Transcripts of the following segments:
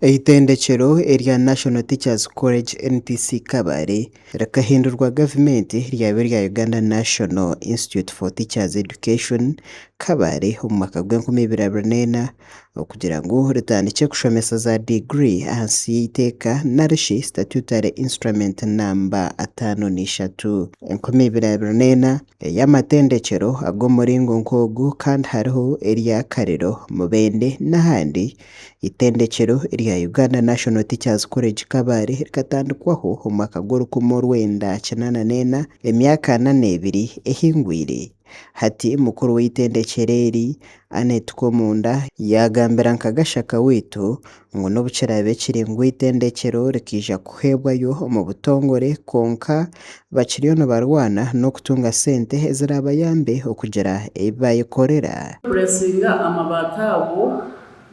Eitendekyero erya National Teachers College, NTC Kabale rikahindurwa gavumenti ryaba erya Uganda National Institute for Teachers Education, Kabale omu mwaka gw'enkumi ibiri abiri n'ena okugira ngu ritandikye kushomesa za diguri ahansi y'eiteeka narishi Statutory Instrument namba 53, 2024 ey'amatendekyero ag'omuringo nk'ogu kandi hariho erya Kaliro, Mubende n'ahandi. Eitendekyero erya Uganda National Teachers College Kabale rikatandikwaho omu mwaka gw'orukumi orwenda kinaana n'ena, emyaka ana n'ebiri ehingwire. Hati mukuru w'eitendekyero eri, Annet Komunda, yaagambira nka Gashaka waitu ngu n'obu kiraabe kiri ngu eitendekyero rikaija kuheebwayo omu butongore kwonka bakiriyo nibarwana n'okutunga sente eziraabayambe okugira ebi baayekorera. Kuresinga amabaati ago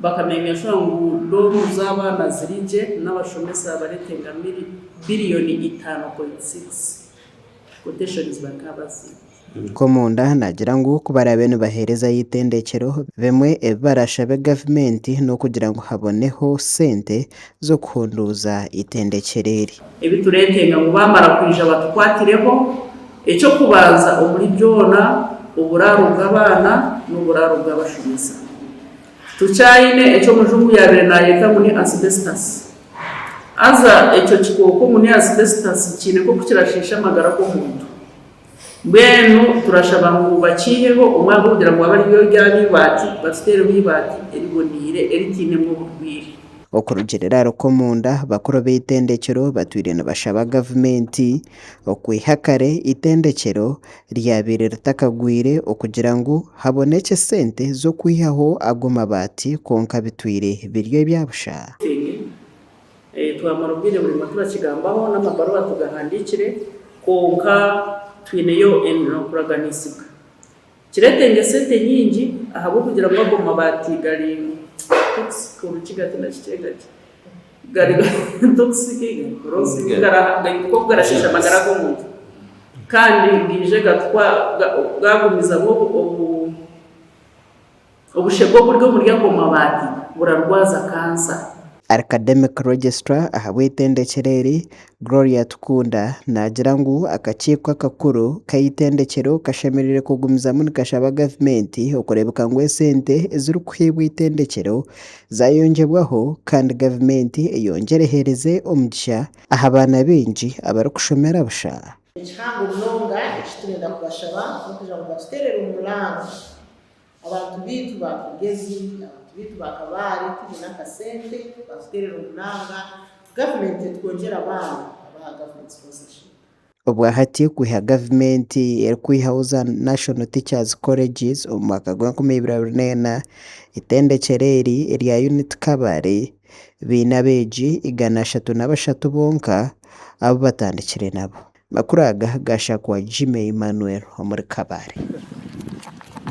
bakamenya sure ngu doomu z'abaana ziri gye n'abashomesa baretenga biriyoni 5.6 quotations bakaba baziine. Komunda naagira ngu ku baraabe nibaheerezayo eitendekyero, bimwe ebi baraashabe gavumenti n'okugira ngu haboneho sente z'okuhunduuza eitendekyero eri. Ebi tureetenga ngu baamara kwija batukwatireho, eky'okubanza omuri byona oburaaro bw'abaana n'oburaaro bw'abashomesa. Tukyaine eki omujungu yaabaire naayeta ngu ni asbestos. Haza ekyo kikooko ngu ni asbestos kiine nk'oku kirashiisha amagara g'omuntu. Mbwenu turashaba ngu bakiiheho omwanya gw'okugira ngu abe ariryo ryaba eibaati, batuteereho eibaati eriboneire eritainemu oburwaire. Okurugiirira ahari Komunda, bakuru b'eitendekyero batwire nibashaba gavumenti okwiha kare eitendekyero ryabaire ritakagwire okugira ngu habonekye sente z'okwihaho ago mabaati kwonka bitwire biri ebya busha. Twamara obwire buraingwa turakigambaho n'amabaruha tugahandiikire kwonka twineyo okuraganisibwa. Kiretenga esente nyingi ahabw'okugira ngu ago mabaati gari toxic orukiga tindakikyenga gye gari toxic nk'oku garashiisha amagara g'omuntu kandi gaije gagumizamu obu Obushegu oburi omuri ago mabaati burarwaza kansa. Academic Registrar ahabw'eitendekyero eri, Gloria Tukunda naagira ngu akakiiko akakuru k'eitendekyero kashemereire kugumizamu nikashaba gavumenti okureebeka ngu esente ezirikuheebwa eitendekyero zayongyebwaho kandi gavumenti eyongyere eheereze omugisha aha baana baingi abarikushomera busha. Ekihango munonga eki turenda kubashaba n'okugira ngu batuteerere omuranga. Abantu baitu ba Kigezi, abantu baitu ba Kabale tibaine akasente, batuteerera omunanga, gavumenti etwongyere abaana abaha gavumenti sponsorship. Obwahati kwiha gavumenti erikwihaho za National Teachers Colleges omu mwaka gw'enkumi ibiri abiri n'ena, eitendekyero eri erya Unit Kabale baine abeegi 303 bonka abu batandikire nabo. Amakuru aga gaashakwa Jimmy Emmanuel omuri Kabale.